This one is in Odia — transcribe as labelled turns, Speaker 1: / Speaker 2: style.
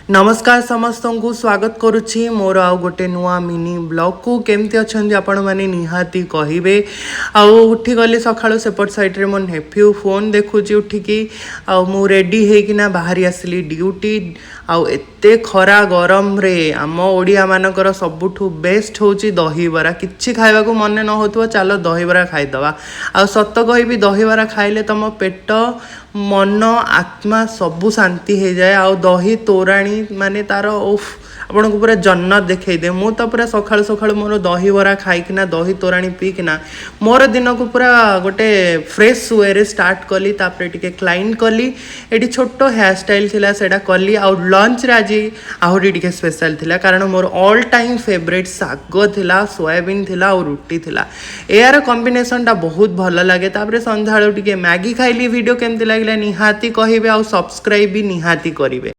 Speaker 1: ନମସ୍କାର ସମସ୍ତଙ୍କୁ, ସ୍ୱାଗତ କରୁଛି ମୋର ଆଉ ଗୋଟେ ନୂଆ ମିନି ବ୍ଲଗ୍କୁ। କେମିତି ଅଛନ୍ତି ଆପଣମାନେ, ନିହାତି କହିବେ। ଆଉ ଉଠିଗଲି ସକାଳୁ। ସେପଟ ସାଇଡ଼୍ରେ ମୋ ନେଫ୍ୟୁ ଫୋନ୍ ଦେଖୁଛି ଉଠିକି। ଆଉ ମୁଁ ରେଡ଼ି ହେଇକିନା ବାହାରି ଆସିଲି ଡ୍ୟୁଟି। ଆଉ ଏତେ ଖରା ଗରମରେ ଆମ ଓଡ଼ିଆମାନଙ୍କର ସବୁଠୁ ବେଷ୍ଟ ହେଉଛି ଦହିବରା। କିଛି ଖାଇବାକୁ ମନେ ନ ହେଉଥିବ, ଚାଲ ଦହିବରା ଖାଇଦେବା। ଆଉ ସତ କହିବି, ଦହିବରା ଖାଇଲେ ତମ ପେଟ, ମନ, ଆତ୍ମା ସବୁ ଶାନ୍ତି ହେଇଯାଏ। ଆଉ ଦହି ତୋରାଣୀ ମାନେ ତାର ଓଫ୍, ଆପଣଙ୍କୁ ପୁରା ଜନ୍ନତ ଦେଖେଇଦିଏ। ମୁଁ ତ ପୁରା ସକାଳୁ ସକାଳୁ ମୋର ଦହିବରା ଖାଇକିନା, ଦହି ତୋରାଣୀ ପିଇକିନା ମୋର ଦିନକୁ ପୁରା ଗୋଟେ ଫ୍ରେଶ୍ ୱେରେ ଷ୍ଟାର୍ଟ କଲି। ତାପରେ ଟିକେ କ୍ଲାଇଣ୍ଡ କଲି, ଏଠି ଛୋଟ ହେୟାର ଷ୍ଟାଇଲ୍ ଥିଲା, ସେଇଟା କଲି। ଆଉ ଲଞ୍ଚରେ ଆଜି ଆହୁରି ଟିକେ ସ୍ପେଶାଲ୍ ଥିଲା, କାରଣ ମୋର ଅଲ୍ ଟାଇମ୍ ଫେଭରେଟ୍ ଶାଗ ଥିଲା, ସୋୟାବିନ୍ ଥିଲା ଆଉ ରୁଟି ଥିଲା। ଏହାର କମ୍ବିନେସନ୍ଟା ବହୁତ ଭଲ ଲାଗେ। ତାପରେ ସନ୍ଧ୍ୟାବେଳକୁ ଟିକେ ମ୍ୟାଗି ଖାଇଲି। ଭିଡ଼ିଓ କେମିତି ଲାଗିଲା ନିହାତି କହିବେ ଆଉ ସବସ୍କ୍ରାଇବ୍ ବି ନିହାତି କରିବେ।